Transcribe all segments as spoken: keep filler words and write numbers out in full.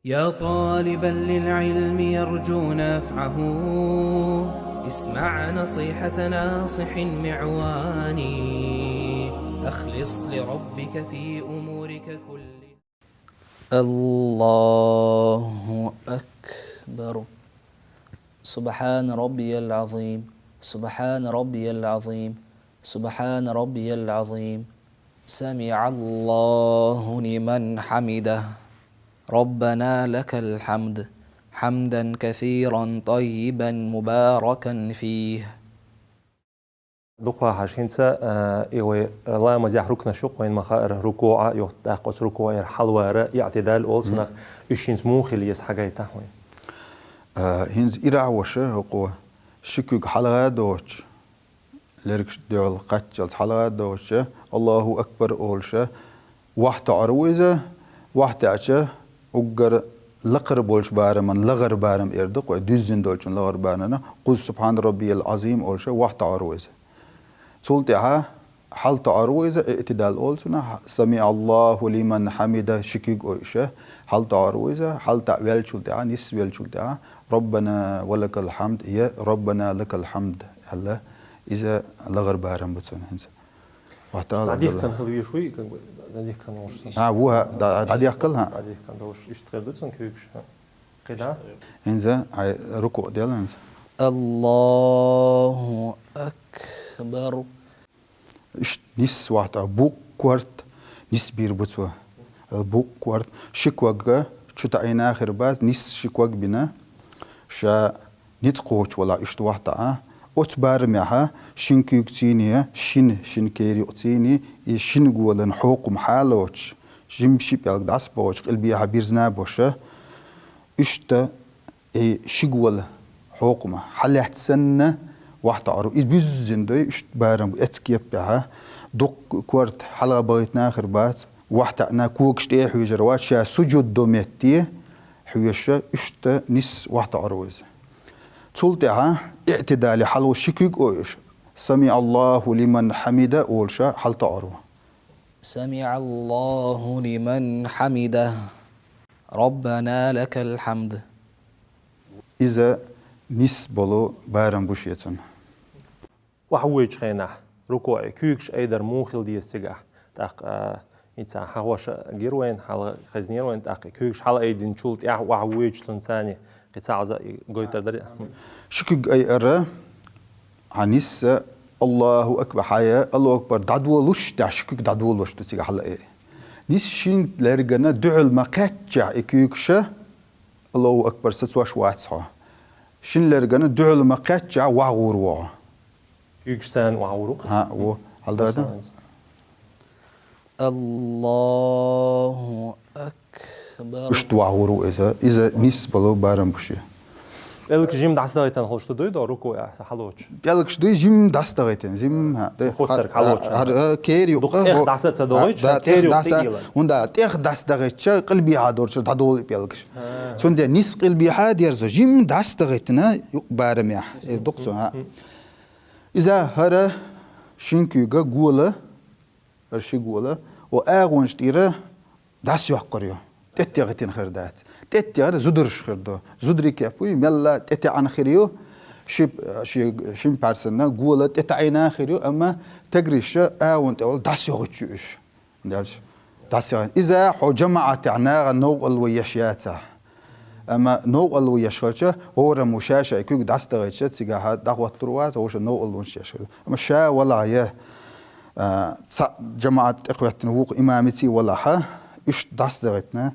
يا طالبا للعلم يرجو نفعه، اسمع نصيحة ناصح معوان. أخلص لربك في أمورك كلها. الله أكبر. سبحان ربي العظيم. سبحان ربي العظيم. سبحان ربي العظيم. سمع الله لمن حمده. ربنا لك الحمد. حمدا كثيرا طيبا مباركا فيه. Дукха хьажа хӀинца, а, и вай ламазехь рукнаш юкъа вайн ма хаара, рукуӀа, юхтӀаккха оцу рукуӀера хьалавара, иӀтидал олу цунах, уьш хӀинца муха хила еза хьагайтахь вайн. А, хӀинца ирахь ваша хӀокхо, ши куьг хьалха а доцуш, лергаш дуьхьал кхаччалц хьалха а доцуша, Аллаху акбар олуша, вахтаӀор ву иза, вахтаьӀча уггар лакхара болчу бараман лагӀара барам эр ду-кх вай, дуьззина долчун лагӀара барамна, кхуза Субхьана Раббиял Азим олуша, вахтаӀор ву иза. Цул тӀаьхьа хьалтаӀор ву иза, иътидал олу цунах, Сами Аллаху лиман хьамида ши куьг ойуша, хьалтаӀор ву иза, хьалтаӀ веллачул тӀаьхьа, нисса веллачул тӀаьхьа, Раббана ва лакал хьамд, я Раббана лакал хьамд аьлла, иза лагӀара барам бу цунна хӀинца. Вахтала дӀадихкан хила везаш вуй, как бы, дӀадихкан долуш санна. А, ву, хӀа, дӀа-, дӀадехкал, хӀа. ДӀадихкан долуш, иштта хир ду цунна куьйгаш, хӀа. КхидӀа? ХӀинца, ай, рукуӀ дела хӀинца. Аллаху акбар. Иштта нисса вахтаӀа, буккъа корта нисбийр бу цо. Буккъа корта. Ши ког чу таӀийна хир бац, нисса ши ког бина. Ша ницкъ кхочуш валахь иштта вахтаӀа. Оцу барамехьа шина куьйгацийний, шина, шина кер юкъацийний, и шина голан хьокхам хьалоцуш, жимма ши пӀелг дӀасабохуш, къилбехьа бирзина а боша, иштта и ши гола хьокхам хьалаьцна санна вахтаӀор ву. Иза буьззина дуй, иштта барам бу, эцу кепехьа, дуккха корта хьалха бахийтина хир бац, вахтаӀна когаш тӀе а хьоьжур вац, ша сужуд до метте хьоьжуша, иштта нисса вахтаӀор ву иза. Цул тӀаьхьа иътидале хьалха ши куьг ойуш, Сами Аллаху лиман хьамида олуша хьалтаӀор ву. Сами Аллаху лиман хьамида. Раббана лакал хьамд. Иза нисса болу барам бу шен цунна. Охьавоьдучу хенахь, рукуӀе, куьйгаш айдар муха хила деза цигахь? ТӀаккха, а, хӀинца хьахоша гира вайна, хьала хезнера вайна, тӀаккха и куьйгаш хьала айдинчул тӀаьхьа охьавоьдучу цунна царна кхин цхьа Ӏаза и гойтар дара. Ши куьг айара, хьан нисса, Аллаху акбар, хьая, Аллаху акбар дӀадолуш, тӀаьхьа ши куьг дӀадолуш ду цига хьала ай. Нисса шин лергана дуьхьал ма кхаьччехь и куьйгаша, Аллаху акбар сацош вац хьо. Шин лергана дуьхьал ма кхаьччехь вахьа гӀур ву хьо. Куьйгаш царна вахьа гӀур ву? ХӀаъ, ву. Хьалдада? Аллаху акбар. Иштта вахьа гӀур ву иза. Иза нисса болу барам бу шен. ПӀелгаш жимма дӀасадахийтина хуьлуш ду дуй до, рукуӀе хьалоцуш? ПӀелгаш дуй жимма дӀасадахийтина, жимма, хӀа, тӀе-, хӀоттарг хьа-, хьалоцуш, хьа-, хӀа, кер юкъа, дукха тӀех хӀо-, дӀаса ца дохуьйтуш, хӀа, да, кер тӀех юкъа дӀаса, тӀе йила. ХӀунда тӀех дӀасадахийтча, къилбехьа долчуьра дӀадолу и пӀелгаш. ХӀа. Цундела нисса къилбехьа дерзо, жимма дӀасадахийтина юкъа барамехь. Э, дукха цо, хӀа. Иза хӀара шин куьйга гола, хӀара ши гола, о агӀонаш тӀера дӀасайоккхур ю. ТӀеттехийтина хир дац. ТӀеттехар зударш хир ду. Зударий кеп буй, мелла тӀетаьӀна хир ю. Ши, ши, шин пхьарсанна гола тӀетаӀийна хир ю, амма тегриша агӀон тӀе волу дӀасайохуьйтуш ю уьш. Делча, дӀасайохуьйту. Иза хьо жамаӀатехь нахана новкъарло еш яцахь. Амма новкъарло еш хилча, хӀораммо ша-шайн куьг дӀасадахийтча, цигахьа дӀахӀотталур вац, хӀора новкъарлонаш еш хила. Амма ша валахь я, а, цхьаъ жамаӀат тӀекхоьттина вукху имамиций валахьа, иштта дӀасадахийтина,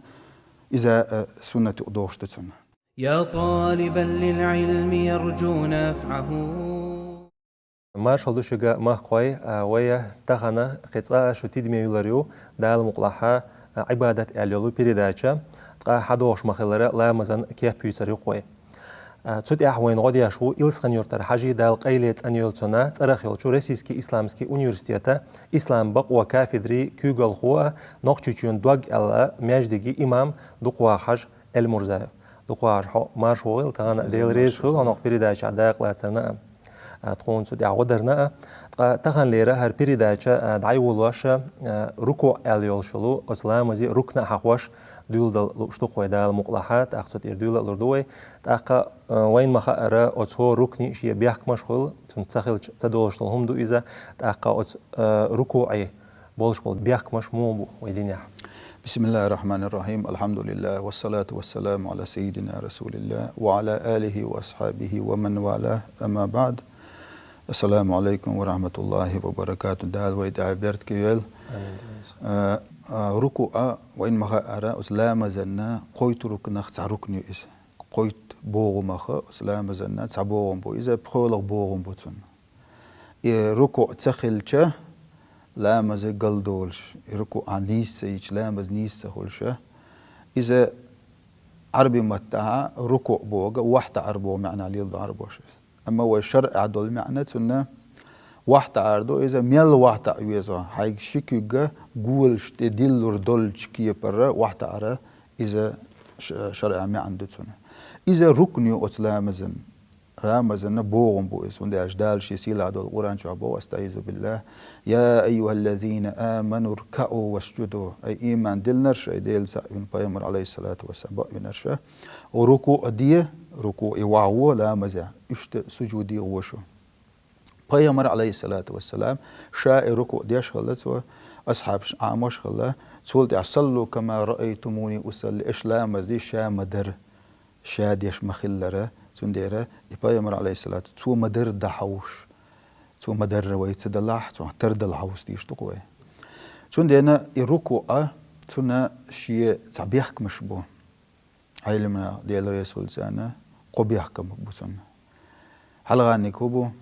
иза, а, суннат юкъа догӀуш ду цунна. يا طالبا للعلم يرجو نفعه. Маршалла ду шуьга, махкахой, а, вай тахана кхин цкъа а шу тидаме юллур ю, Дала мукъалахь, а, Ӏибадат аьлла йолу передача, ткъа хьадогӀуш ма-хиллара, ламазан кеп юьйцур ю-кх вай. А, цу тӀехь вайна гӀо деш ву Илсхан-Юьртара Хьажи, Дала къайле цӀанйойла цунна, цӀарах йолчу Российский исламский университета ислам бакъо кафедрин куьйгалхо, Нохчийчоьнан дог аьлла маьждигийн имам Дукхаваха-Хьаьжа Эльмурзаев. Дукхаваха-Хьаьжа, хьо марша вогӀийла, тахана Дела реза хуьлда хьох передачехь дакъалацарна а, а, тхуна цу тӀехь гӀо дарна а. Ткъа таханлера хӀара передача, а, дӀайолош, а, рукуӀ аьлла йолуш йолу оцу ламазан рукна а хьахош, Дуьйладала лууш ду-кх вай Дала мукъалахь, тӀаккха цу тӀера дуьйла а лур ду вай. ТӀаккха, э, вайна ма хаъара, оцу рукни шен бехкамаш хуьлу, цунна ца хилча, ца долуш долу хӀума ду иза, тӀаккха оцу, э, рукуӀе болуш болу бехкамаш муха бу вай динехь? بسم الله الرحمن الرحيم. الحمد لله، والصلاة والسلام على سيدنا رسول الله، وعلى آله وأصحابه ومن والاه، أما بعد. السلام عليكم ورحمة الله وبركاته. Дала вай тӀехь беркате йойла. Амин. Э, э, рукуӀ, вайна ма хаъара, оцу ламазан кхойтта рукнах цхьа рукн ю иза. Кхойтта богӀумах оцу ламазан цхьа богӀум бу иза, пхоьалгӀа богӀум бу цуьнан. И рукуӀ ца хилча, ламаз галдолуш, и рукуӀ нийса ца йича, ламаз нийса ца хуьлуш, иза Ӏарбийн маттахь рукуӀ бохург вахьтаӀар боху маьӀна леладо Ӏарбоша иза. Амма вай шарӀехь долу маьӀна цуьнан вахьтаӀар ду, иза мел вахьтаӀ веза, хьайга ши куьг голаш тӀе диллур долчу кепара вахьтаӀар, иза ш-, шарӀехь маьӀна ду цуьнан. Иза рукн ю оцу ламазан. Ламазан богӀум бу иза, хӀунда аьлча Дала шен сийлахь долу Къуръан чохь боху: أستعيذ بالله. يا أيها الذين آمنوا اركعوا واسجدوا. Ай, ийман диллинарш, ай, Делан цхьаъ вина пайхамар, алейхиссалату вассалам, бакъвинарш, рукуӀ де, рукуӀе вахьво ламазехь, иштта сужуде гӀо шу. Пайхамар, алейхиссалату вассалам, ша и рукуӀ деш хилла цо, асхьабаш Ӏамош хилла, цул тӀаьхьа: صلوا كما رأيتموني أصلي, аша ламаз де ша ма-дарра, ша деш ма-хиллара, цундела и пайхамар, алейхиссалату, цо ма-дарра дӀахьовсуш, цо ма-дарра вай ца далахь, цунах тардала хьовса дезаш ду-кх вай. Цундела и рукуӀ, цуьнан шен цхьа бехкамаш бу. Ӏелам наха, Делан Расулца аьлла, кхо бехкам бу цуьнан. Хьалхарниг хӀун бу?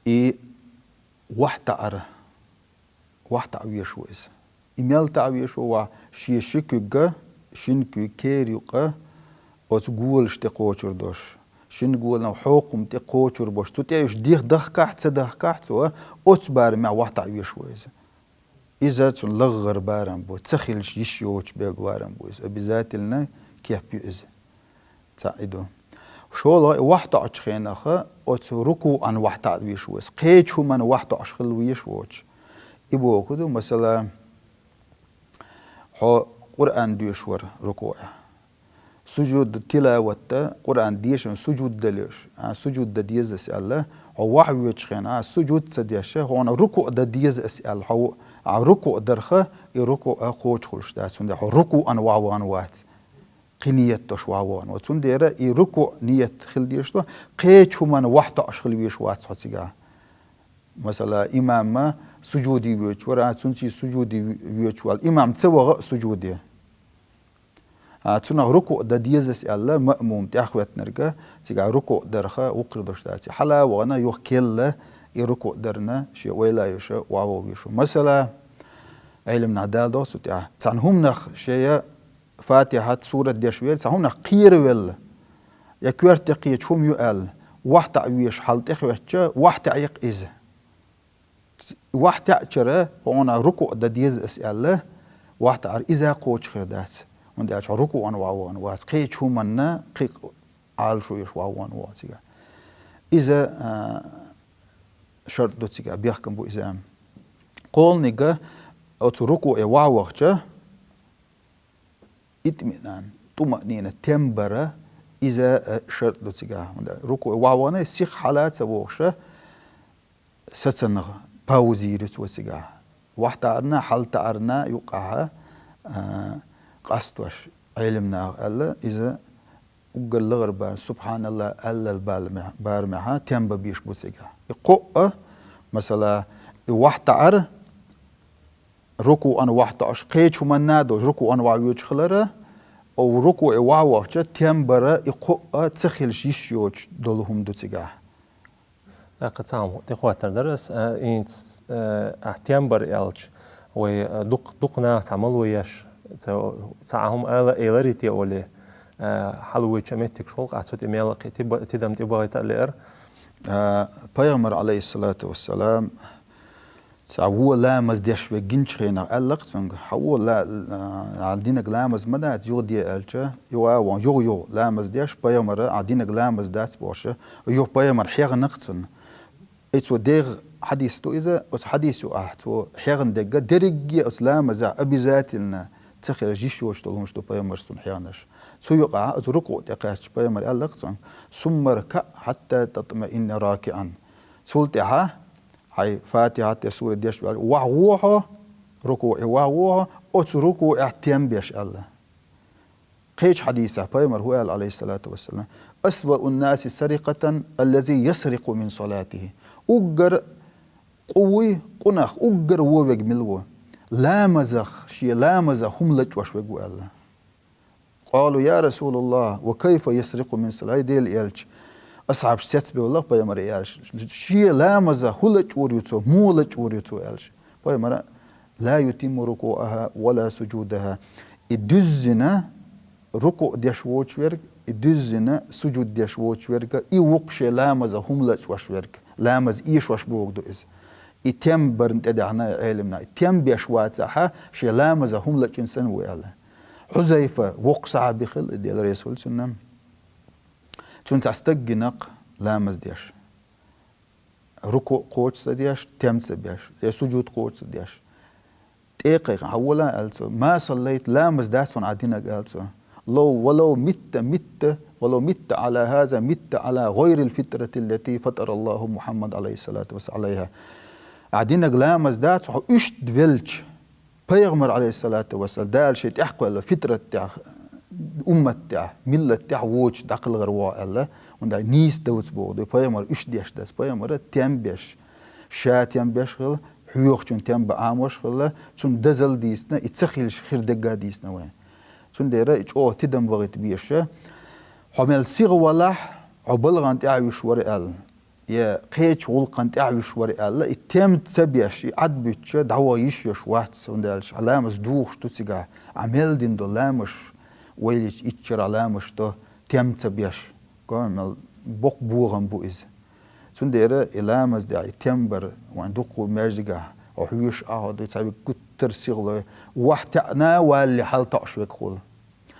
И вахьтаӀар, вахьтаӀ веш ву иза. И мел таӀ веш ву вахь? Шен ши куьг, шина куьг кера юккъе оцу голаш тӀе кхочур долуш, шина голан хьокхам тӀе кхочур болуш, цу тӀе уьш дих дахкахь а, ца дахкахь а цо, оцу барамехь вахьтаӀ веш ву иза. Иза цуьнан лагӀара барам бу, ца хилча йиш йоцуш болу барам бу иза. Обязательно кеп ю иза. Цхьаъ и ду. ШолгӀа, и вахьтаӀачу хенахь оцу рукуӀан вахьтаӀ веш ву иза. Кхечу хӀуманна вахьтаӀаш хила везаш воцуш. И бохург ду, масала, хьо Къуръан доьшуш вара рукуӀехь. Сужуд тилават дан, Къуръан дешан сужуд далеш, а, сужуд дан деза аса аьлла, хьо вахьа воьдучу хенахь, а, сужуд ца деш, хьуна рукуӀ дан деза аса аьлла, хьо, а, рукуӀ дарх, и рукуӀ кхочуш хуьлуш дац, хӀунда хьо рукуӀан вахьа вахана вац. Кхин ният долуш вахьа вахана вац. Цундела и рукуӀ ният хила дезаш ду, кхечу хӀуманна вахьтаӀаш хила везаш вац хьо цигахь. Масала, имам сужуде воьдуш вара, а, цуьнан чу сужуде воьдуш ваьлла. Имам ца вахана а сужуде. А, цунах рукуӀ дан деза аса аьлла, маъмум тӀаьхьахӀоьттинарг, цигахь рукуӀ дарх вукхуьр долуш дац. Хьала а вахана, юха кхелла и рукуӀ дарна, шен ойла а йеш, вахьа вахана везаш ву. Масала, Ӏелам наха даладо цу тӀехь. Цхьана хӀуманах шен Фатихьат, сурат деш велла, цхьана хӀуманах кхеравелла, я коьрта тӀе кхечу хӀума ю аьлла, вахьтаӀ везаш хьал тӀехӀоьттича, вахьтаӀ ю-кх иза. ВахьтаӀачара хьуна рукуӀ дан деза аса аьлла, вахьтаӀар иза кхочуш хир дац. ХӀунда аьлча хьо рукуӀан вахьа вахана вац, кхечу хӀуманна кхин Ӏалашо еш вахьа вахана ву хьо цигахь. Иза, а, шарт ду цигахь, бехкам бу иза. КхоалгӀаниг, оцу рукуӀе вахьа вахча, итмиънан, тӀумаънина, тем бар, иза, а, шарт ду цигахь. ХӀунда рукуӀе вахьа вахана, сиха хьала а ца вохуш, сацанах пауза йийр ю цо цигахь. ВахьтаӀарна, хьалтаӀарна юккъехь, а, къастош, Ӏелам наха аьлла, иза уггар лахара барам, субхьаналлахӀ аьллал баламехь-, барамехь тем бан безаш бу цигахь. И кхоъ а, масала, и вахьтаӀар, рукуӀан вахьтаӀаш кхечу хӀуманна а долуш, рукуӀан вахьа воьдуш хилар, о, рукуӀе вахьа вахча, тем бар, и кхоъ а ца хилча йиш йоцуш долу хӀума ду цигахь. ТӀаккха цхьа хӀума тӀехӀоттар дара ас, а, хӀинца, а, ахь тем бар аьлча, вай, а, дукх-, дукха наха цхьа мало еш, ца-, цхьа хӀума ала, эларий те олий, а, хьалавоьдучу меттигаш гӀуллакх, ахь цу тӀе мел кхин тиба-, тидам тӀебахийта а леара. А, пайхамар, алейхиссалату вассалам, цхьа вон ламаз деш верг гиначу хенахь аьлла-кх цуьнга: «Хьан вон ла-, а, динарг ламаз ма дац, юха де», — аьлча, юха а вон, юха-юха ламаз деш, пайхамара: «Ахь динарг ламаз дац», — бохуш, юха пайхамар хьехна-кх цунна. И цо дегӀ хьадис ду иза, оцу хьадис юкъахь цо хьехна дерг, дерриге оцу ламазехь обязательно ца хилча йиш йоцуш долу хӀумнаш ду пайхамарца цуьнан хьехамаш. Цу юкъахь оцу рукуъ тӀекхаьчча пайхамар аьлла-кх цуьнга: «ثم اركع حتى تطمئن راكعا». Цул тӀаьхьа хьайн Фатихьат я сура деш ваьлча, вахьа вохьо, рукуъе вахьа вохьо, оцу рукуъехь тем беш аьлла. Кхечу хьадисехь пайхамар хӀун аьлла, Ӏалайхиссалату вассалам: «أسوأ الناس سرقة الذي يسرق من صلاته». Уггар къу вуй, къунах уггар вон верг мила ву? Ламазах, шен ламазах хӀума лачкъош верг ву аьлла. «قالوا يا رسول الله وكيف يسرق من صلاته؟» Ай Делан элча, асхьабаш цецбевлла пайхамаре аьлла: «Шен ламазах хӀун лачкъор ю цо, муха лачкъор ю цо?» аьлла. Пайхамара: «لا يتم ركوعها ولا سجودها». И дуьззина рукуъ деш воцуш верг, и дуьззина сужуд деш воцуш верг, и ву-кх шен ламазах хӀума лачкъош верг, ламаз эшош бохург ду иза. И тем барна тӀедеана Ӏелам наха, и тем беш вацахь, шен ламазах хӀума лачкъийна санна ву аьлла. Хьузайфа, воккха сахьаби хилла, Дела реза хуьлда цунна. Цунна цхьа стаг гина-кх ламаз деш. Рукуъ кхочуш ца деш, тем ца беш, я сужуд кхочуш ца деш. ТӀе а кхайкхина: «Хьан вала?» аьлла цо. «ما صليت», ламаз дац хьуна Ӏа динарг, аьлла цо. «لو، ولو مت، مت، ولو مت على هذا، مت على غير الفطرة التي فطر الله محمدا عليه الصلاة والسلام عليها». Ахьа динарг ламаз дац, хьо иштта велча, пайхамар, Ӏалайхиссалату вассалам, Дала шен тӀехь кхоьллина фитрат тӀехь, уммат тӀехь, миллат тӀехь воцуш дӀакхалхар ву хьо аьлла, хӀунда аьлча нийса довца бохург ду, пайхамар иштта деш дац, пайхамара тем беш, ша тем беш хилла, хьоьхучун тем бан Ӏамош хилла, цунна дозалла дийцина, и ца хилча хир дерг а дийцина вайна. Цундела и чӀогӀа тидам бахийта безаш, хьо мел сиха валахь, хьо балгӀанна тӀаьхьа вуьсуш вара аьлла, я кхечу гӀуллакхана тӀаьхьа вуьсуш вара аьлла, и тем ца беш, и Ӏад буьттуш дӀаваха йиш йолуш вац, хӀунда аьлча хьан ламаз духуш ду цигахь, ахьа мел дина долу ламазаш, вай лечу итт шарахь ламазаш до, тем ца беш, кхо мел боккха бохам бу иза. Цундела и ламаз деш, и тем бар вайн дуккха маьждигехь, хьо хьоьжуш а хьо ду, цхьа верг гуттар а сиха лой, вахьа таьӀна а валале хьалатоьуш верг хуьлу.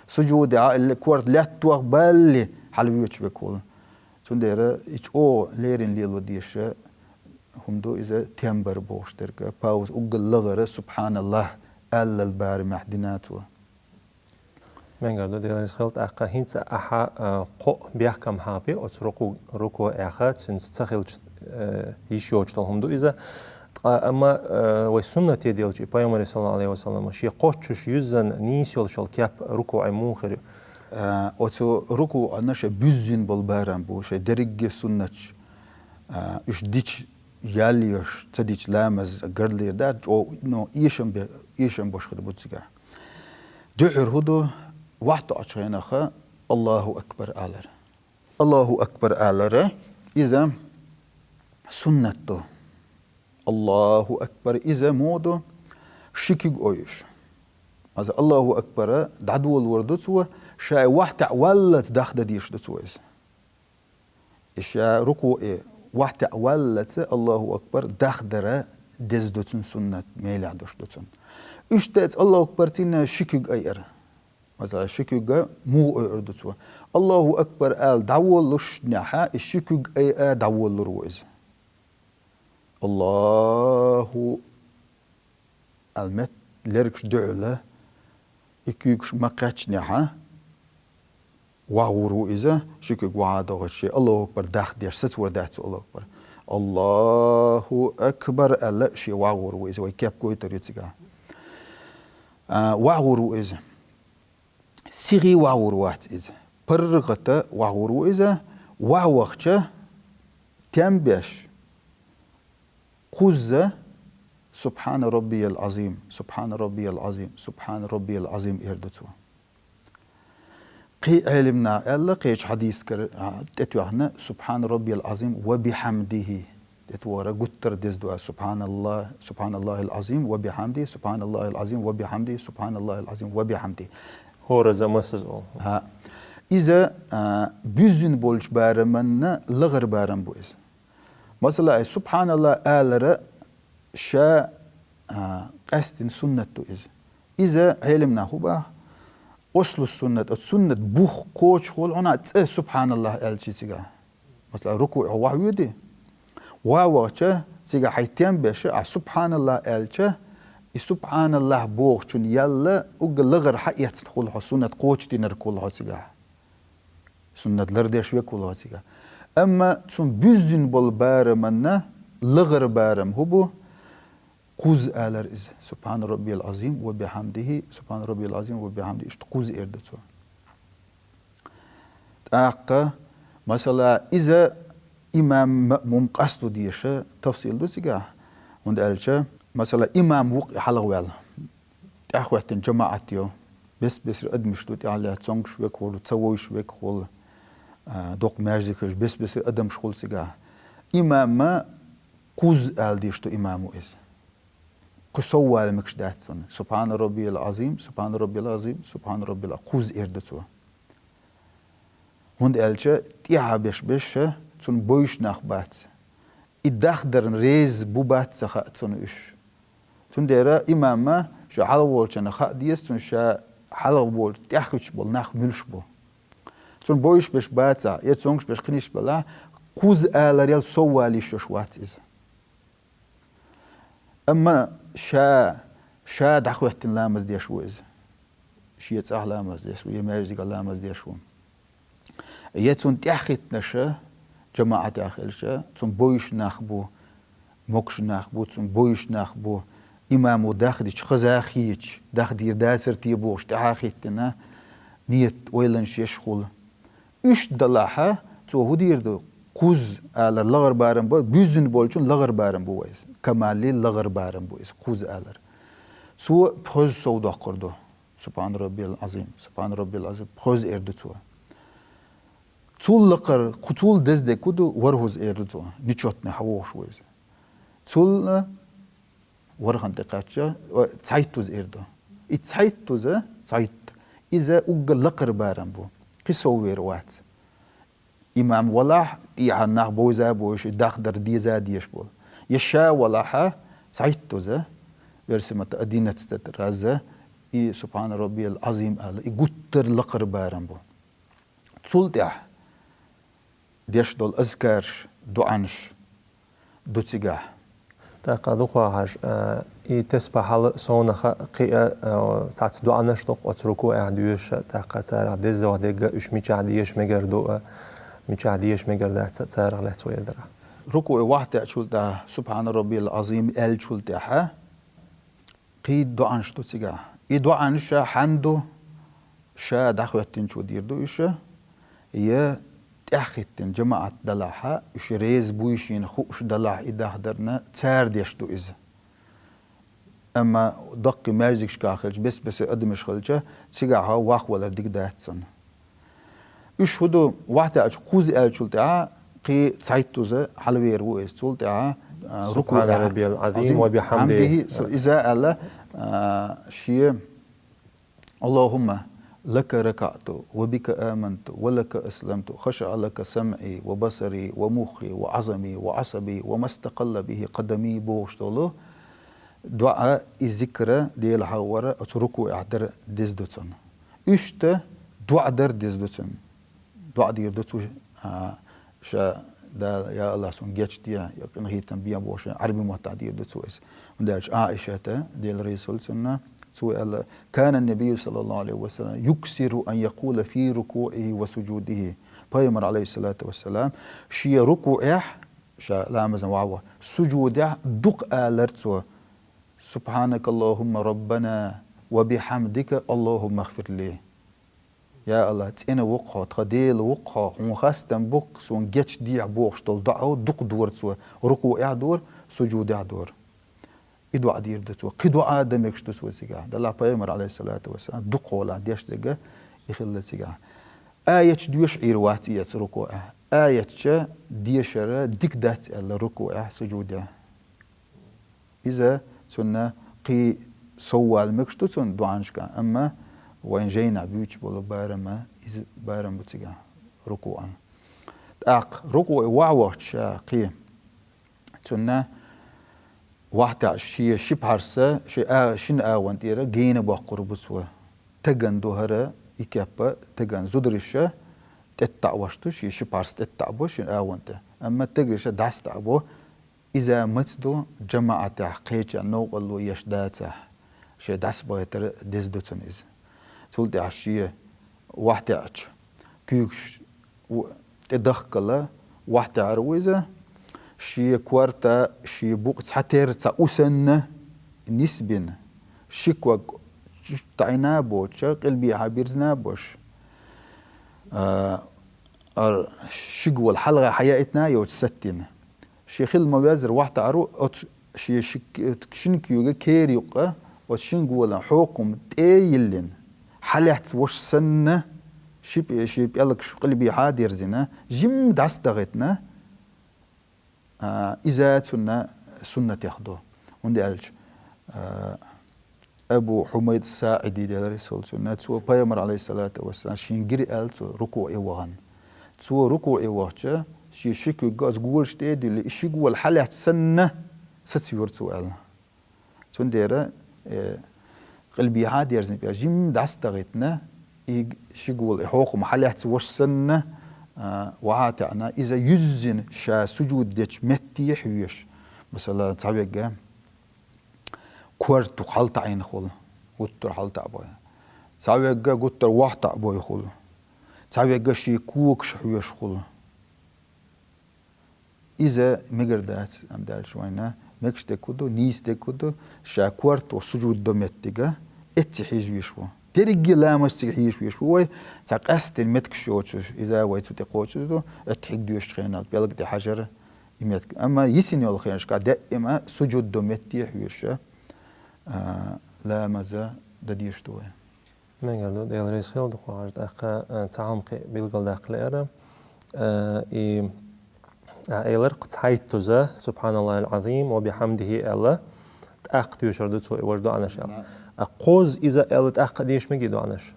Сужудехь а корта лаьттах балале хьалавоьдуш верг хуьлу. Цундела и чӀогӀа леррина лело дезаш хӀума ду иза, тем бар бохуш дерг, пауза уггар лахара, субхьаналлахӀ алалал барамехь дина цо. Менгар ду, Дела реза хуьлда, тӀаккха хӀинца ахьа, а, кхо бехкам хьахабо оцу рукуъ, рукуъехь, цуьнца ца хилча, а, йиш йоцуш долу хӀума ду иза. Ткъа амма, а, вай суннате делча, и пайхамаре, саллаллаху Ӏалайхи ва саллам, шен кхоччуш юьззина нийса йолуш йолу кеп рукуъехь муха хир ю? А, оцу рукуъана шайн буьззина болу барам бу, шайн дерриге а суннаташ, а, уьш дича ял йош, ца дича ламаз гарлийр дац, чӀогӀа, ну, эшам бе-, эшам беш хир бу цигахь. Дуьххьара хӀун ду, вахьа тоьучу хенахь Аллаху акбар алар. Аллаху акбар алар, иза суннат ду. Аллаху акбар, иза муха ду, ши куьг ойуш. Иза Аллаху акбар дӀадолор ду цо, ша вахьа таьӀа валлалц дахдан дезаш ду цо иза. И ша рукуъе вахьа таьӀа валлалц Аллаху акбар дахдар деза ду цуьнан, суннат мелехь долуш ду цуьнан. Иштта оцу Аллаху акбар цӀийнан ши куьг айар. Масала, ши куьг муха ойур ду цо? Аллаху акбар ала дӀаволлушехь, и ши куьг айа дӀаволлур ву иза. Аллаху ала меттан лергаш дуьхьал, и куьйгаш ма кхаьчнехь, вахьа гӀур ву иза, ши куьг вахьа а дохуьйтуш, шен Аллаху акбар дахдеш, сацор дац цо Аллаху акбар. Аллаху акбар аьлла, шен вахьа гӀур ву иза, вай кеп гойтур ю цигахь. А, вахьа гӀур ву иза. Сихий вахьа гӀур вац иза. ПаргӀата вахьа гӀур ву иза. Вахьа вахча, тем беш, кхузза: «Субхьана Раббиял Ӏазим, Субхьана Раббиял Ӏазим, Субхьана Раббиял Ӏазим», — эр ду цо. Кхин Ӏелам наха аьлла, кхечу хьадисагара, а, тӀетоьхна: «Субхьана Раббиял Ӏазим ва бихьамдихи». ТӀетохара гуттар а деза ду: «Субхьаналлахь, Субхьаналлахил Ӏазим ва бихьамдихи, Субхьаналлахил Ӏазим ва бихьамдихи, Субхьаналлахил Ӏазим ва бихьамдихи». ХӀораза массаза олу. ХӀаъ. Иза, а, буьззина болчу бараманна лахара барам бу иза. Масала, ай субхьаналлахӀ алара ша, а, къаьстина суннат ду иза. Иза Ӏелам наха хӀун боху? Аслу суннат, оцу суннат бух кхочуш волу хьуна цӀе субхьаналлахӀ аьлча цигахь. Масала, рукуъехь вахьа воьдий? Вахьа вахча, цигахь хьайн тем беш, а субхьаналлахӀ аьлча, и И субхьаналлахӀ бохучун ялла угга лагӀар хьаэцна хул хьо, суннат кхочушдинарг хул хьо цигахь. Суннат лардеш век хул хьо цигахь. Амма цун буьззина болу бараманна лагӀар барам хӀу бу? Кхузза алар иза. Субхьана раббиял азим ва бихьамдихи, субхьана раббиял азим ва бихьамдихи, иштта кхузза эр ду цо. ТӀаккха, масала, иза имам маъмум къасто деша тафсил ду цигахь, хӀунда аьлча, масала, имам ву-кх и хьалхаваьлла, тӀаьхьахӀоьттина жамаӀат йо, бес-бесара адамаш ду тӀехьа лаьцна, цомгуш век хул, ца вовзаш век хул, а, доккха маьждигаш, бес-бесара адамаш хул цигахь. Имама кхузза ала дезаш ду имамо иза. Кху сов вала мегаш дац цунна. Субхьана раббиял азим, субхьана раббиял азим, субхьана раббиял а-, кхузза эр ду цо. ХӀунда аьлча тӀехьа беш-беша цунна бовзаш нах бац. И дахдарна реза бу бац ца хаьа цунна уьш. Цундела имама ша хьалхаволчунна хаа деза, цунна ша хьалхаволчу тӀаьхьахӀуьттуш болу нах муьлш бу. Цунна бовзаш беш бацахь, я цомгуш беш кхиниш балахь, кхузза аларел сов вала йиш йолуш вац иза. Амма ша, ша дӀахӀоьттина ламаз деш ву иза. Шен цӀахь ламаз деш ву, я маьждигехь ламаз деш ву. Я цунна тӀаьхьахӀиттинарш жамаӀатехь хилча, цунна бовзаш нах бу, могуш нах бу, цунна бовзаш нах бу, имамо дахдича, хаза а хеташ, дахдийр дацара те бохуш, тӀаьхьа а хӀиттина, нийят, ойланаш еш хула. Уьш далахьа, цо хӀун дийр ду? Кхузза алар лагӀар барам бу, буьззина болчун лагӀар барам бу вай иза. Камалли лагӀар барам бу иза, кхузза алар. Цо пхоьзза сов доккхур ду. Субхьана раббиял азим, субхьана раббиял азим, пхоьзза эр ду цо. Цул лакхара, кху-, цул деза дерг хӀун ду, ворхӀазза эр ду цо. Нечётный хьан вохуш ву иза. Цул ворхӀанна тӀе кхаьчча, ва-, цхьайттузза эр ду. И цхьайттузза, цхьайтта, иза уггар лакхара барам бу. Кхин сов вер вац. Имам валахь, тӀехьа нах бовза а бовзуш, и дахдар деза а дезаш болу. Я ша валахьа, цхьайттузза, версия ма-, одиннадцатый раза, и субхьана раббиял азим ала, и гуттар а лакхара барам бу. Цул тӀаьхьа деш долу азкарш, доӀанаш ду цигахь. ТӀаккха дукха хьажа, а, и тесбахьал совнаха кхиа, а, цхьацца доӀанаш ду-кх оцу рукуӀехь доьшуш, тӀаккха царах деза дерг а, уьш мичахь деша мегар ду а, мичахь деша мегар дац а, царах лаьцна вай дарахь. РукуӀе вахтаьӀчул тӀаьхьа, субхьана раббиял азим аьллачул тӀаьхьа, кхин доӀанаш ду цигахь. И доӀанаш хьанна ду, ша дӀахӀоьттинчо дийр ду уьш, я тӀаьхьахӀиттина жамаӀат далахьа, уьш реза буй шена хууш далахь и дахдарна, цара деш ду иза. Амма даккхий маьждигашкахь хилча, бес-бесара адамаш хилча, цигахь вахвалар дика дац цунна. Уьш хӀун ду, вахтаьӀча кхузза аьллачул тӀаьхьа кхин цхьайттузза хьалавер ву иза. Цул тӀаьхьа, а, рукуӀехь, субхьана раббиял азим ва бихьамдихи, бихьамдихи, со-, иза аьлла, а, шен: «Аллахумма лака ракаъту, ва бика аманту, ва лака асламту, хашаъа лака самъи, ва басари, ва муххи, ва Ӏазами, ва Ӏасаби, ва мастакъалла бихи къадами», бохуш долу доӀа, и зикра, Дела хьалхавар оцу рукуӀехь дар деза ду цунна. Иштта доӀа дар деза ду цунна. ДоӀа дийр ду цо, а, ша Дала: «Я АллахӀ, суна гечде, я къинхетам бе», бохуш, Ӏаьрби маттахь дийр ду цо иза. ХӀунда аьлча Ӏаишата, Дела реза хуьлда цунна, цо аьлла: «Кана ан-набийю саллаллаху Ӏалайхи ва саллам юксиру ан якъула фи рукуӀихи ва сужудихи». Пайхамар, Ӏалайхиссалату вассалам, шен рукуӀехь, ша ламазан вахьа, сужудехь дукха алар цо: «Субхьанакаллахумма раббана ва бихьамдика, Аллахумма гӀфирли». «Я АллахӀ, цӀена ву-кх хьо, тхан Дела ву-кх хьо, хьуна хастам бу-кх, суна гечдехьа», бохуш долу доӀа дукха дора цо, рукуӀехь дора, сужудехь дора. И доӀа дийр ду цо. Кхин доӀа а дан мегаш ду цо цигахь. Делахь пайхамар, Ӏалайхиссалату вассалам, дукхахьолахь деш дерг и хилла цигахь. Аяташ доьшуш Ӏийр вац и эца рукуӀехь. Аяташ дешар дика дац аьлла рукуӀехь, сужудехь. Иза цунна кхин сов вала мегаш ду цунна доӀанашкахь, амма вайн жайнахь буьйцуш болу барам а, иза барам бу цигахь рукуӀан. ТӀаккха рукуӀе вахьа вахча ша кхин, цунна вахтехь шен ши пхьарс шен а-, шина агӀон тӀера гена боккхур бу цо. Тагана ду хӀара, и кеп тагана, зудариша тӀеттаӀ ваш ду, шен ши пхьарс тӀеттаӀ бу шина агӀон тӀе. Амма тегариша дӀасатаӀ бу, иза маца ду, жамаӀатехь кхеча новкъарло еш дацахь. Шен дӀасабахийтар деза ду цунна иза. Цул тӀехьа шен вахтаьча куьйгаш у-, тӀедахкала вахтаьр ву иза, шен корта, шен букъ цхьатерра цхьа у санна нисбина, ши ког чу таӀийна а боцуш, къилбехьа бирзина а болуш, а, ар-, шига волу хьалха хьаяийтина а йоцуш саттийна. Шен хила ма-веззара вахтаьр ву, оцу шен ши-, шина куьйга кера юккъа, оцу шина голан хьокхам тӀе а йиллина, хьалаьцна волуш санна, ши пӀе-, шен пӀелгаш къилбехьа а дерзина, жимма дӀасадахийтина, а, иза цунна суннатех ду. ХӀунда аьлча, а, Абу Хьумайд СаӀиди, Дела реза хуьлда цунна, цо Пайхамар, алейхиссалату вассалам, шена гира аьлла цо рукуӀе вахана. Цо рукуӀе вахча, шен ши куьг оцу голаш тӀе а дуьллий, и ши гол хьалаьцна санна сацайора цо аьлла. Цундела, э, къилбехьа а дерзина пӀелг жимма дӀасадахийтина, и ши гол, и хьокхам хьалаьцна волуш санна, а, вахьа а таьӀна, иза юьззина ша сужуд дечу метте хьоьжуш. Масала, цхьаверг корта хьалатаӀийна хуьлу, гуттар а хьалатаӀабой. Цхьаверг гуттар а вахтаӀабой хуьлу. Цхьаверг шен когаш хьоьжуш хуьлу. Иза мегар дац, амма даьлча вайна мегаш дерг хӀун ду, нийса дерг хӀун ду, ша корта сужуд до меттиге эццахь хьийза везаш ву. Дерриге а ламаз цига хьийза везаш ву вай, цхьа къаьсттина меттигаш йоцуш, иза вай цу тӀе кхочуш ду, атахьийят доьшучу хенахь пӀелга тӀе хьажар, и меттиг. Амма йисина йолу хенашкахь даима сужуд до метте хьоьжуш, а, ламаз дан дезаш ду вай. Мегар ду, Дела реза хуьлда, Хьажа, тӀаккха, а, цхьа хӀума кхин билгалдаккха лаьара. А, и, а, элира кху цхьайттаза, «Субханаллахил Ӏазим ва бихьамдихи», аьлла, тӀаккха тоьшур ду цо и важа доӀанаш аьлла. А кхозза иза аьлла тӀаккха а деш мегий доӀанаш?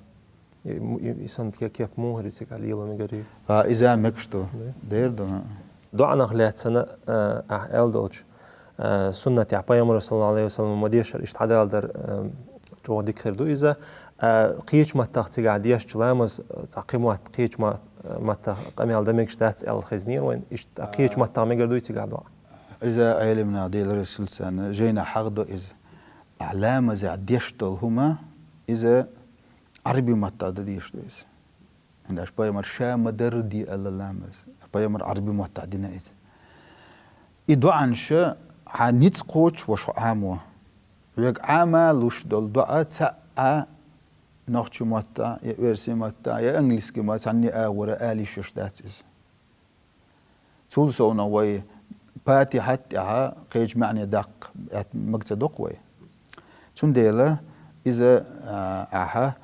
И, и, и санна кеп мухӀар ю цига лела мегар ю? А, иза мегаш ду. Да? Дера ду, а. ДоӀанах лаьцна, а, ахь аьлла долчу, а, суннатехь Пайхамара, саллаллаху Ӏалайхи ва саллам, ма дешара иштта хьадалдар, а, чӀогӀа дика хир ду иза. А, кхечу маттах цигахь дешча ламаз, а, цхьа кхин мотт-, кхечу ма-, маттах къамел дан мегаш дац аьлла хезнера вайн. Иштта, а, кхечу маттах мегар дуй цигахь доӀа? Иза Ӏеламнаха, Дела реза хуьлда царна, жайнахь хьахадо иза. Ахь ламазехь деш долу хӀума, иза Ӏарби маттахь дан дезаш ду иза. ХӀунда аьлча Пайхамар ша ма-дарра де аьлла ламаз. Пайхамар Ӏарби маттахь дина иза. И доӀанаш хьан ницкъ кхочуш ваша Ӏамо. Вега Ӏама луш долу доӀа цхьаъ а нохчи маттахь, я оьрси маттахь, я английски маттахь, цхьанне а агӀора ала йиш йолуш дац иза. Цул совнах вай Патихьат тӀехь кхечу маьӀне даккха аьтта мага ца доккху вай. Цундела иза, а, ахьа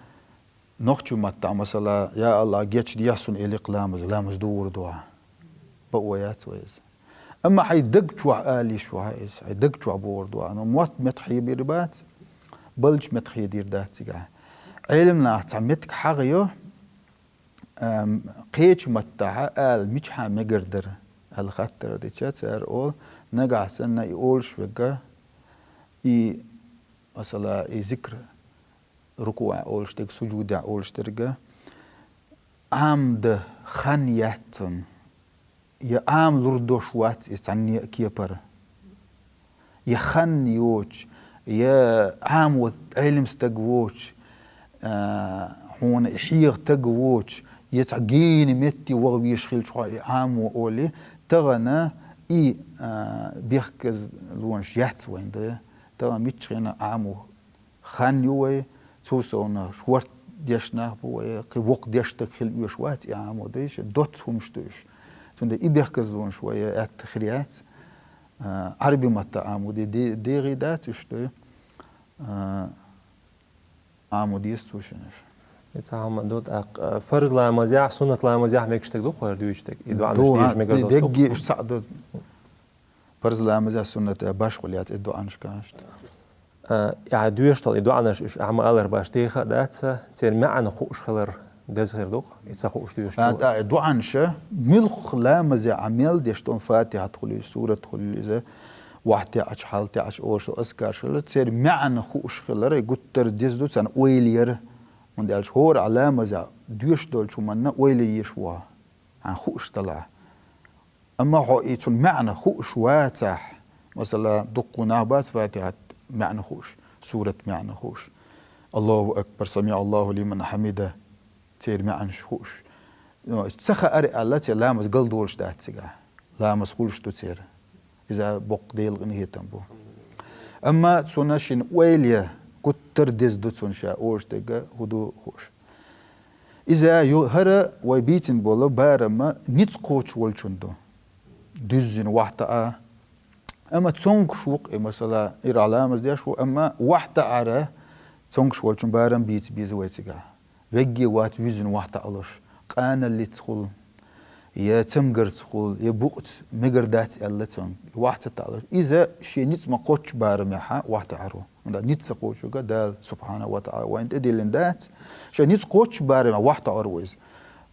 нохчи маттахь, масала, «Я АллахӀ, гечдехьа суна» элира ламаз, ламаз догӀур ду ахьа. Бакъо яц вай иза. Амма хьайн даг чохь ала йиш ю хьан иза, хьайн даг чохь богӀур ду ахьа. Но мотт меттахъхьебийр бац, баллачу меттахъхьедийр дац цигахь. Ӏеламнаха цхьа меттиг хьахайо, Ам, кхечу маттахь ала мичахьа мегар дара аьлла хаттар дича, цара олу, нагахь санна и олуш верг, и, масала, и зикр, рукуӀехь олуш дерг, сужудехь олуш дерг, Ӏамда хан яц цунна. Я Ӏамалур долуш вац иза цхьанне а кепара. Я хан йоцуш, я Ӏамо Ӏелам стаг воцуш, а, хьуна и хьеха стаг воцуш, я цхьа гена метте ваха везаш хилча хьо и Ӏамо олий, тахана и, а, бехказлонаш яц вайн, да? Тахана миччахьа Ӏамо хан ю вай, цул совнах шорта дешна нах бу вай, кхин воккха дешна стаг хила оьшуш вац и Ӏамо, дайша, доцца хӀумнаш ду уьш. Цундела и бехказлонаш вай аьтта хир яц. А, Ӏарби матта Ӏамо де, де, дегӀий дац уьш, дай. А, Ӏамо деза цо шинаш. И цхьа хӀума ду, тӀаккха, а, фарз ламазехь, суннат ламазехь мегаш стаг ду кхойра дуьйцу стаг? И доӀанаш ду, дезаш а, мегар ду, дегги стаг? Уьш цхьаъ ду. Парз ламазехь, суннатехь башхо яц и доӀанаш кхаьшта. А, ахьа доьшуш долу и доӀанаш уьш ахьа ма-аллара баш деха а дац, церан маьӀна хууш хилар деза хир ду-кх, и ца хууш доьшуш. А, тӀа и доӀанаш, муьлхха ламазехь ахьа мел деш долу, Фатихьат хуьлий, сурат хуьлий иза, вахтехь а, хьалтехь а олуш долу азкарш хилар, церан маьӀна хууш хилар, и гуттар а деза ду царна ойла яр. ХӀунда аьлча хӀора ахьа ламазехь доьшуш долчу хӀуманна ойла еш ву хьо, хьайна хууш далахь. Амма хьо и цунна маьӀна хууш вацахь, масала, дуккха нах бац Фатихьат маьӀна хууш, Сурат маьӀна хууш. Аллаху акбар, самиӀаллаху лиман хьамида, церан маьӀнаш хууш. Ну, ца хаар аьлла, церан ламаз галдолаш дац цигахь. Ламаз хуьлуш ду церан. Иза боккха Делан къинхетам бу. Амма цунна шин ойла я, гуттар а деза ду цунна ша, оаш дега хӀу ду хууш. Иза ю-, хӀара вай бийцина болу барам ницкъ кхочуш волчун ду. Дуьззина вахьтаӀа. Амма цомгуш ву-кх и, масала, ира ламаз деш ву, амма вахьтаӀара цомгуш волчун барам бийца беза вай цигахь. Вегге вац вуьззина вахьтаӀалуш, къаналлица хуьлу, я цамгарца хуьлу, я букъаца мегар дац аьлла цунна, вахьа ца таӀалуш. Иза шен ницкъ ма кхоччу барамехьа вахьтаӀар ву. ХӀунда ницкъ ца кхочург Дала, субхьанаху ва таӀала, вайна тӀедиллина дац, шен ницкъ кхоччу барамехьа вахьтаӀар ву иза.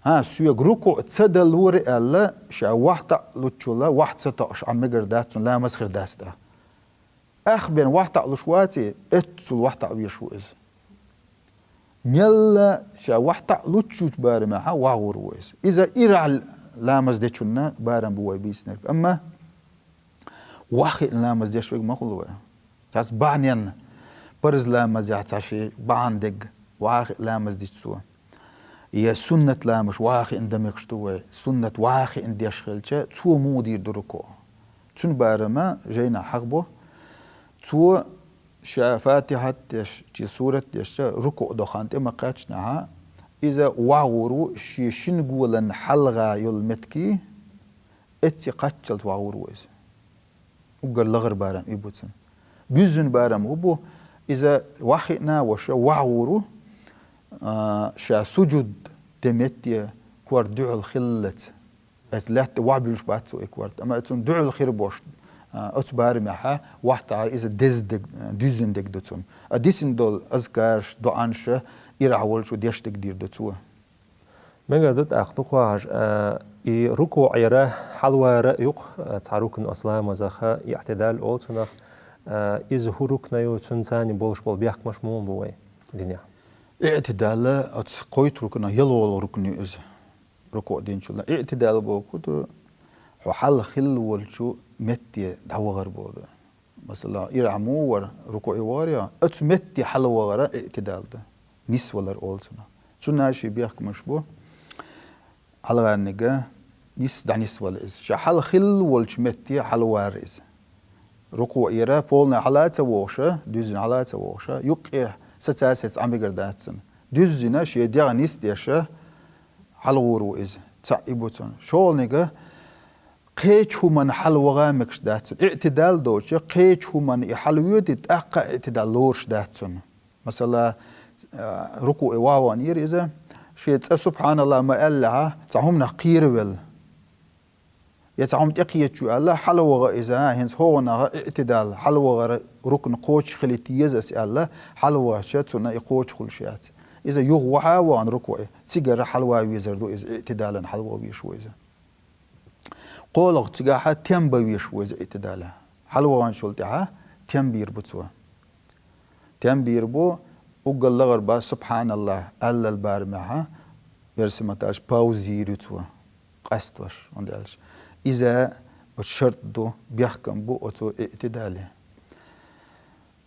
ХӀа, соьга рукуӀ ца далора аьлла, ша вахьтаӀалуччул вахьа ца тоӀуш Ӏа мегар дац цунна, ламаз хир дац тӀаккха. Ах бен вахьтаӀалуш ваций, эццул вахьтаӀа веш ву иза. Мелла ша вахьтаӀалуччучу барамехьа вахьа гӀур ву иза. Иза ирахь ламаз дечунна барам бу вай бийцинарг. Амма вахьа хиъна ламаз деш верг ма хуьлу вай. Цхьацца бахьаненна, парз ламазехь цхьа шен бахьана дерг, вахьа хиъна ламаз дича цо. Я суннат ламазаш вахьа хиъна дан мегаш ду вай. Суннат вахьа хиъна деш хилча, цо муха дийр ду рукуӀ? Цуьнан барам жайнахь хьахабо. Цо ша Фатихьат деш, чи сурат дешча, рукуӀ дохана тӀе ма-кхаьччинехьа, иза вахьа гӀур ву шен шин голан хьалха йолу меттиге, эцци кхаччалц вахьа гӀур ву иза. Уггар лахара барам и бу цуьнан. Буьззина барам хӀу бу, иза вахьа хиъна а ваша вахьа гӀур ву, а, ша сужуд де метте корта дуьхьал хиллалц. Эцу лаьтта вахьа буьллуш бац цо и корта. Амма цунна дуьхьал хир болуш, а, оцу барамехьа вахьтаӀар иза деза дерг, а, дуьззина дерг ду цунна. А дисина долу азкараш, доӀанаш ирахь волчу деш дерг дийр ду цо. Мегар ду тӀаккха, дукха вахьаш, а, и рукуӀера хьалавар а ю-кх, а, цхьа рукн оцу ламазах, иӀтидал олу цунах, а, иза хӀун рукн ю, цуьнан царна болуш болу бехкамаш муха бу вай динехь? ИӀтидал оцу кхойтта рукнах ялхолгӀа рукн ю иза. РукуӀ динчул. ИӀтидал бохург ду, хьо хьалха хилла волчу метте дӀавахар бохург ду. Масала, ирахь муха вара, рукуӀе вахара, оцу метте хьалавахар иӀтидал ду. Нисвалар олу цунах. Цуьнан шен бехкамаш бу. Хьалхарниг нис, дӀанисвала иза. Ша хьалха хилла волчу метте хьалавар иза. РукуӀера полный хьала а ца вогӀуша, дуьззина хьала а ца вогӀуша, юккъе саца-саца Ӏа мегар дац цунна. Дуьззина шен дегӀ нисдеш хьалагӀур ву иза. Цхьаъ и бу цунна. ШолгӀаниг кхечу хӀуманна хьалаваха мегаш дац цунна. ИӀтидал доцуша, кхечу хӀуманна и хьалавоьду, тӀаккха а иӀтидал лоруш дац цунна. Масала, а, рукуӀе вахьа ваханера иза, шен цӀа субхьаналлахӀ ма аьллехьа, цхьа хӀуманах кхеравелла. Я цхьа хӀума тӀекхеча ю аьлла, хьалаваха иза, а, хӀинца хӀокхунах иӀтидал, хьалавахара рукн кхочуш хила еза ас аьлла, хьалавахча цунна и кхочуш хуьлуш яц. Иза юха вахьа а вахана рукуӀе, цигара хьалаван везар ду иза, иӀтидалан хьалаван везаш ву иза. КхоалгӀа цигахьа тем бан везаш ву иза иӀтидалехь. Хьалаваханчул тӀаьхьа тем бийр бу цо. Тем бийр бу, уггар лахара бан субхьаналлахӀ аьллал барамехьа, версаматаш пауза йийр ю цо, къастош, хӀунда аьлча иза оцу шарт ду, бехкам бу оцу иӀтидале.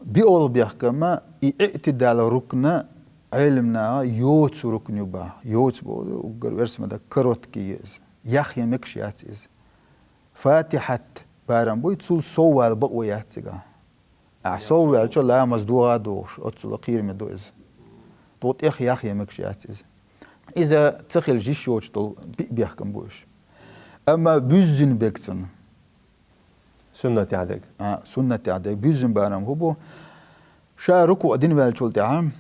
БиолгӀа бехкама, и иӀтидал рукна Ӏеламнаха йоцу рукн ю баха. Йоцу боху уггар версамада короткий ю иза. Яхъян мегаш яц иза. Фатихьат барам буй, цул соввала бакъо яц цигахь. Ахь совваьлча ламаз догӀа а догӀуш, оццула кхераме ду иза. Тхо тӀех яхъян мегаш яц иза. Иза ца хилча йиш йоцуш долу биъ бехкам бу уьш. Амма буьззина берг цунна. Суннатехь дерг. А, суннатехь дерг. Буьззина барам хӀу бу? Ша рукуӀ дина ваьллачул тӀаьхьа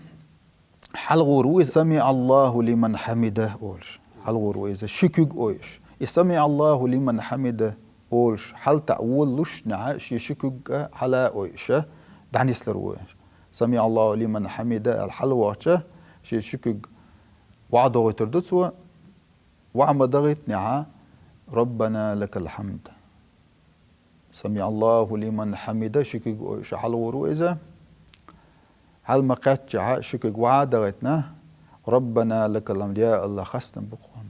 хьалагӀур ву иза, «СамиӀаллаху лиман хьамида», олуш. ХьалагӀур ву иза, ши куьг ойуш. И «СамиӀаллаху лиман хьамида» олуш, хьалатаӀа волалушшехьа, шен ши куьг а хьала а ойуша, дӀанислур ву иза. «СамиӀаллаху лиман хьамида» аьлла хьалагӀовттича, шен ши куьг вахьа дохуьйтур ду цо, вахьа ма дахийтинехьа, «Раббана лакал хьамд». «СамиӀаллаху лиман хьамида», ши куьг ойуша хьалагӀур ву иза. Хьала ма кхаьччахьа, ши куьг вахьа а дахийтина, «Раббана лакал хьамд», я АллахӀ, хастам бу хьуна.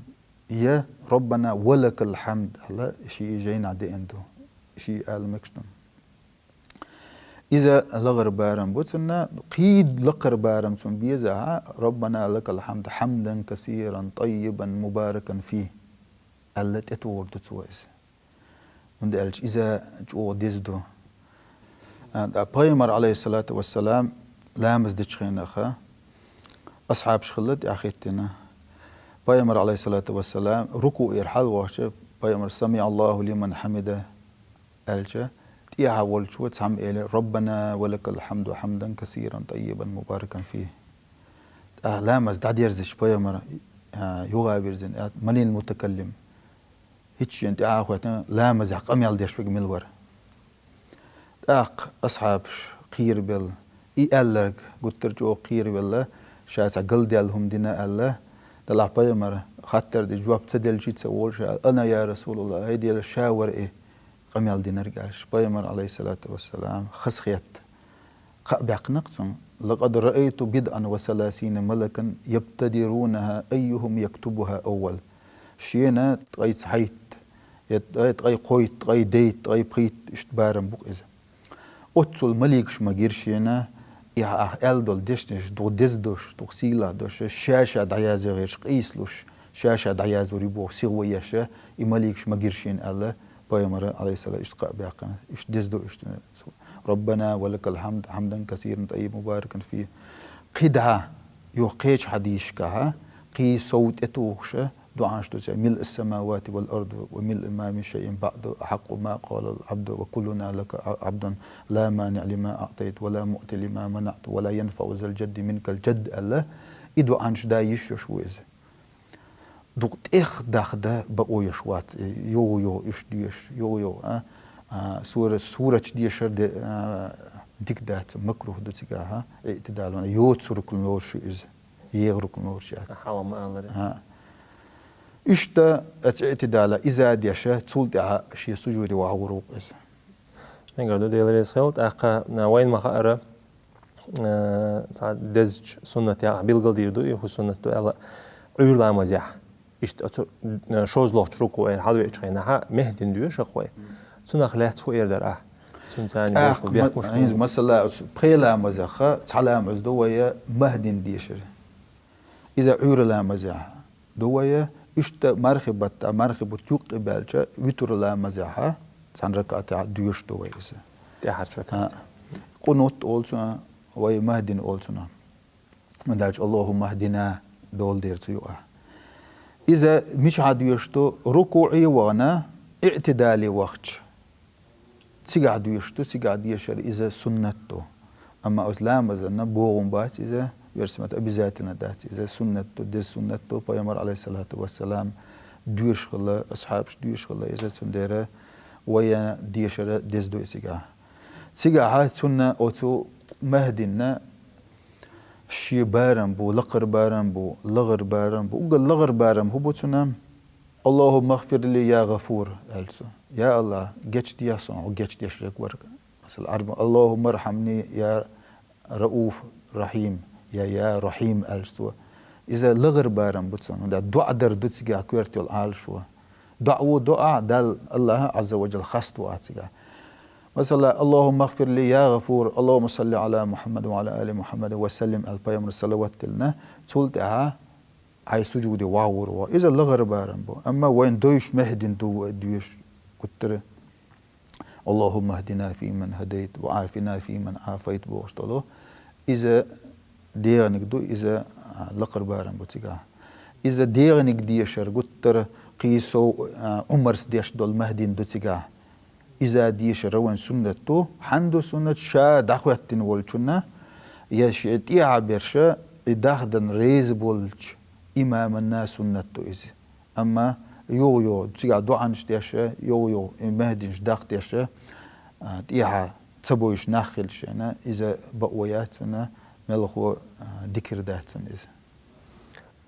Я «Раббана ва лакал хьамд» аьлла, ши и жайнахь деана ду, ши и ала мегаш ду. Иза лахара барам бу цунна, кхий лакхара барам цунна безахьа, «ربنا لك الحمد حمدا كثيرا طيبا مباركا فيه» аьлла тӀетохар ду цо иза. ХӀунда аьлча иза чӀогӀа деза ду. А, да, Пайхамар, алейхиссалату вассалам, ламаз дечу хенахьа, асхьабаш хилла тӀаьхьахӀиттина. Пайхамар, алейхиссалату вассалам, рукуӀера хьалавахча, Пайхамар «سمع الله لمن حمده» аьлча, тӀехьа волчо цхьамма элира: «ربنا ولك الحمد حمدا كثيرا طيبا مباركا فيه». ТӀаккха ламаз дӀадерзича Пайхамар, а, юха вирзина: «من المتكلم?» ХӀинца шена тӀаьхьа а хоттина, ламазехь къамел деш верг мила вара. ТӀаккха асхьабаш кхерабелла, и аьлларг гуттар а чӀогӀа кхеравелла, ша цхьа галдаьлла хӀума дина аьлла, делахь Пайхамар хаттар дича жоп ца делча а ца волуш аьлла: «أنا يا رسول الله», хӀай Делан ша вара и къамел динарг аьлча, Пайхамар, алейхиссалату вассалам, хазахетта, кхаъ баьккхинарг цунна: «لقد رأيت بضعا وثلاثين ملكا يبتدرونها أيهم يكتبها أول». Шена ткъе цхьайтта, я ткъе кхойтта, ткъе дейтта, ткъе пхийтта, иштта барам бу-кх иза. Оццул маликаш ма гира шена, и ахь аьлла долу дешнаш дукха деза долуш, дукха сийлахь долуш, ша-ша дӀаяздеш, къийсалуш, ша-ша дӀаяздеш ю боху сихо еш, и маликаш ма гира шена аьлла, Пайхамара, алейхиссалам, иштта кхаъ баьккхина, иштта деза ду иштта. «ربنا ولك الحمد حمدا كثيرا طيبا مباركا فيه». КхидӀа, юха кхечу хьадисашкахьа, кхий сов тӀетухуша, дуӀанаш ду цигахь: «ملء السماوات والأرض وملء ما من شيء بعد أحق ما قال العبد وكلنا لك عبد لا مانع لما أعطيت ولا معطي لما منعت ولا ينفع ذا الجد منك الجد» аьлла, и дуӀанаш дан йиш йолуш ву иза. Дукха тӀех дахда бакъо йолуш вац, юха-юха уьш доьшуш, юха-юха, а, а, сура-, сурачу дешар де, а, дика дац, макрухӀ ду цигахьа, иътидал ван, йоцу рукн лоруш ю иза, еха рукн лоруш яц. Хьалха ма аллара. А. Иштта оцу иътидала иза деша, цул тӀаьхьа шен сужуде вахьур ву-кх иза. Мегар ду, Дела реза хила, тӀаккха, а, вайна ма хаъара, а, цхьа дезачу суннатех билгалдийр ду, и хӀун суннат ду аьлла, Ӏуьйра ламазехь. Иштта оцу, а, шозлагӀчу рукуӀера хьалавеачу хенахьа мехь дина доьшу-кх вай. Цунах лаьцна хӀун эр дара ахь? Цуьнца цхьаьна бехк бу-кх. ХӀинца, масала, оцу пхи ламазеха цхьа ламаз ду вай мехь дина дешар. Иза Ӏуьйра ламазехь ду вай, иштта мархи баттахь, мархи бутт юккъе баьлча, витр ламазехьа, цхьана ракаӀатехь доьшуш ду вай иза. ТӀаьхьарчу ракаӀатехь. А, къунут олу цунах, вай мехь дина олу цунах. ХӀунда аьлча «اللهم اهدنا» долу дера цу юкъахь. Иза мичахьа доьшуш ду? РукуӀе вахана, иътидале вахча. Цигахь доьшуш ду, цигахь дешар иза суннат ду. Амма оцу ламазана бохам бац иза, версмат обязательно дац иза, суннат ду, деза суннат ду, Пайхамар, алейхиссалату вассалам, доьшуш хилла, асхьабаш доьшуш хилла иза, цундела вайна дешар деза ду и цигахь. Цигахьа цунна оцу мехь динна шен барам бу, лакхара барам бу, лахара барам бу. Уггар лахара барам хӀун бу цунна? «اللهم اغفر لي يا غفور», аьлла цо. «Я АллахӀ, гечдехьа суна», хьо гечдеш верг вара. Масала, Ӏарбо: «اللهم ارحمني يا رءوف رحيم», я «Я Рахьим», аьлла цо. Иза лахара барам бу цунна, хӀунда доӀа дар ду цигахь коьрта йолу Ӏалашо. ДоӀа ву доӀа, Далла, АллахӀа Ӏазза ва Джалла хас ду ахь цигахь. Масала, «اللهم اغفر لي يا غفور، اللهم صل على محمد وعلى آل محمد وسلم» аьлла, Пайхамар салават диллина, цул тӀаьхьа хьайн сужуде вагӀур ву. Иза лахара барам бу. Амма вайна дойуш мехь дина ду вай доьшуш гуттара: «اللهم اهدنا فيمن هديت، وعافنا فيمن عافيت» бохуш долу. Иза дегӀаниг ду, иза, а, лакхара барам бу цигахь. Иза дегӀаниг дешар гуттара кхий сов, а, Ӏумарс деш долу мехь дина ду цигахь. Иза дешар вайн суннат ду, хьанна ду суннат? Ша дӀахӀоьттина волчунна, я шен тӀехьа берша, и дахдан реза болчу имаманна суннат ду иза. Амма юха-юха цигахь доӀанаш деш, юха-юха и мехь динаш даккха деш, а, тӀехьа ца бовзуш нах хилча шена, иза бакъо яц цунна, мелхо, а, дикир дац цунна иза.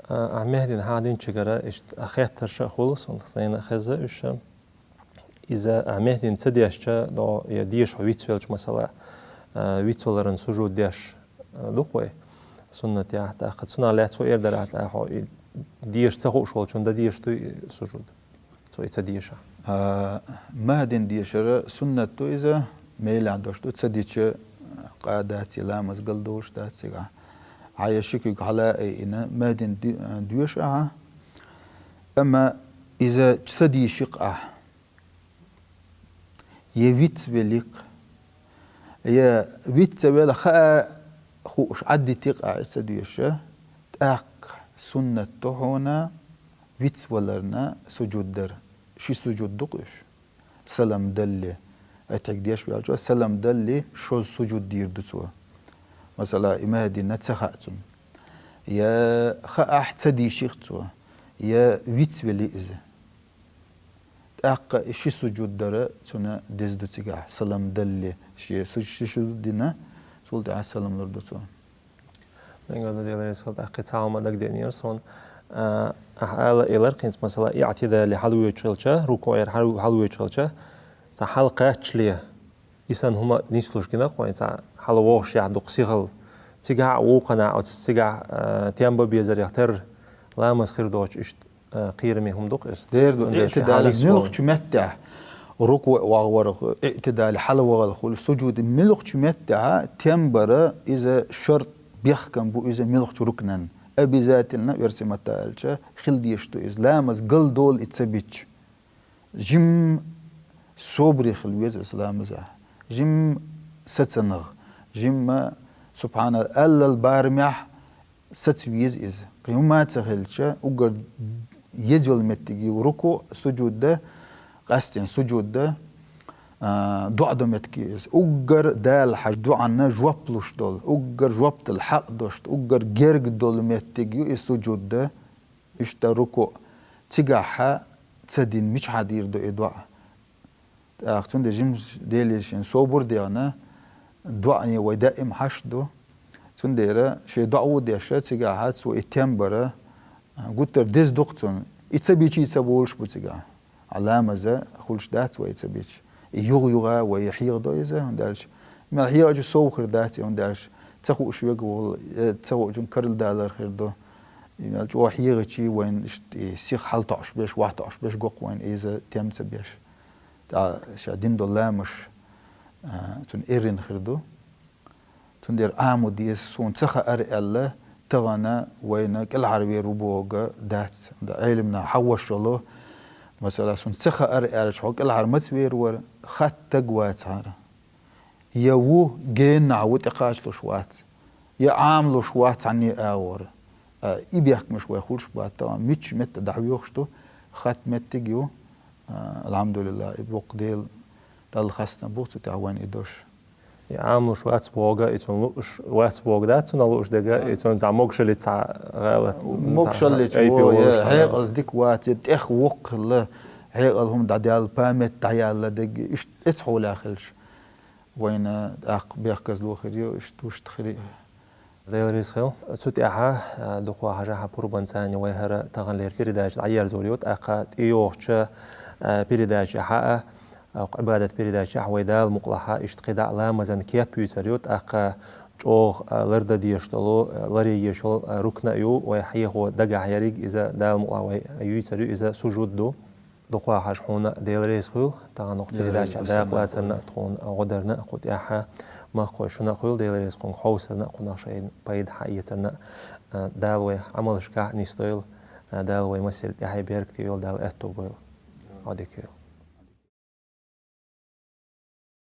А, ахь мехь дина хьадинчуьнгара иштта а хеттарш а хуьлу, суна сайна а хезна уьш. Иза, а, мехь дина ца дешча, до, я деша хьо вицвелча, масала, а, вицваларан сужуд деш, а, ду-кх вай суннатехь, тӀаккха цунах лаьцна хӀун эр дара ахь, тӀаккха хьо и деша ца хууш волчунна дан дезаш дуй и сужуд, цо и ца дешахь? А, мехь дина дешар суннат ду иза, мелехь дош ду, ца дича къа дац, ламаз галдолуш дац цигахь. Хьан я ши куьг хьала а айина, Мадина ди-, доьшу ахьа. Амма иза ца дийши-кх ахь. Я виц великх. Я виц ца вела хаа хууш Ӏаддити-кх ахь ца доьша. ТӀаккха суннат ду хьуна виц валарна сужуд дар. Ши сужуд ду-кх уьш. Салам далли. Ай тхьиг деш ваьлча, салам далли, шозза сужуд дийр ду цо. Масала, и Мадина ца хаьа цунна. Я хаахь ца дийши-кх цо, я виц вели иза. ТӀаккха и ши сужуд дара цунна деза ду цигахь, салам далли. Ши су-, ши сужуд дина, цул тӀаьхьа салам лур ду цо. Мегаргда, Дела реза хуьлда, тӀаккха цхьа хӀума дагадеанера суна. А, ахьа ала элира хӀинца, масала, иӀтидале хьалавоьдуш хилча, рукуӀера хьал-, хьалавоьдуш хилча, цхьа хьалакхаччале, и санна хӀума нислуш гина-кх вайна, цхьа хьалавогӀушехь дукха сихалла. Цигахь а вукханахь оцу цигахь, а, тем бан безарех терра ламаз хир доцуш иштта, а, кхераме хӀума ду-кх иза. Дера ду, цундела иӀтидал хьалисвала. Муьлххачу меттехь рукуӀе вагӀварах, иӀтидале хьалавахалахула, сужуде, муьлххачу меттехь тем бара иза шарт, бехкам бу иза муьлххачу рукнан. Обязательно, оьрсийн маттахь аьлча, хила дезаш ду иза. Ламаз галдолу и ца бича. Жимма собаре хила веза иза ламазехь. Жимма сацанагӀа, жимма, субхьаналла, аллал барамехь саца веза иза. Кхин хӀума а ца хилча, уггар еза йолу меттиг ю рукуӀ, сужуд дан, къаьсттина сужуд дан, а, доӀа до меттиг ю иза. Уггар Дала хьажа доӀанна жоп луш долу, уггар жоп дала хьакъ долуш, уггар герга долу меттиг ю иза сужуд дан. Иштта рукуӀ цигахь ца дина мичахь дийр ду и доӀа? ТӀаккха цундела жимчу Деле шен собар а дехна, доӀане вай даим хьашт ду. Цундела шен доӀа ву деш, цигахь цо и тем бара, гуттар а деза ду-кх цунна. И ца бича а ца болуш бу цигахь. Хьан ламаз хуьлуш дац вай ца бича. И юха-юха вай хьехадо иза, хӀунда аьлча мел хьехача сов хир дац и, хӀунда аьлча ца хууш верг волу, э, ца хуучун карладалар хир ду. И мел чӀогӀа хьехачий вайна иштта и сиха хьалатоӀуш берш, вахтоӀуш берш го-кх вайна иза тем ца беш. ТӀаккха ша дина долу ламазаш, а, цунна эрна хир ду. Цундела Ӏамо деза, суна ца хаьара аьлла, тахана вайна кӀелхьарвер ву бохург дац. Ӏеламнаха хьан ваша ло, масала, суна ца хаьара аьлча, хьо кӀелхьара маца вер вара, хатта стаг вацахьара. Я ву геннахь ву, тӀекхачалуш вац, я Ӏамалуш вац цхьанне агӀор. А, и бехкамаш вай хуьлуш бац тахана, муьлххачу метта дӀахьоьхуш ду, хатта меттиг ю, а, алхьамдулиллахӀ, и боккха Дела, Далла хастам бу цу тӀехь вайна и дош. И Ӏамалуш вац бохург, и цунна лууш вац бохург дац, цунна лууш дерг, и цунна цхьа могушаллица гӀалат, могушаллица, айпе во, волуш я цхьа хьекъалца дика вац, я тӀех воккха хилла, хьекъал хӀума дӀадаьлла, память дӀаяьлла дерг, иштта эцхьолехь хилча, вайна тӀаккха бехказло хир ю, иштта вуьшта хир ю. Дела реза хуьлда. Цу тӀехь, а, дукха хьажахь, пурбанца вай хӀара таханлера передача дӀаерзор ю, тӀаккха тӀейогӀучу, а, передачехь а, а, Ӏибадат передачехь вай Дала мукъалахь иштта кхидӀа а ламазан кеп юьйцур ю, тӀаккха чӀогӀа, а, лардан дезаш долу, а, ларъян езаш йолу, а, рукна а ю, вай хьехо дагахь ерг иза Дала мукъалахь вай юьйцур ю, иза сужуд ду. Дукха хьажа хьуна Дела реза хуьлда, тахана хӀокху передачехь дакъалацарна а, тхуна гӀо дарна а, кху тӀехь махкахой шуна а хуьлда Дела реза, кхунга хьовсарна а, кхунах шайна пайда хьаэцарна а, Дала вай Ӏамалшкахь нисдойла, Дала вай массеран тӀаьхье беркате йойла, Дала аьтто бойла. Ӏадика йойла.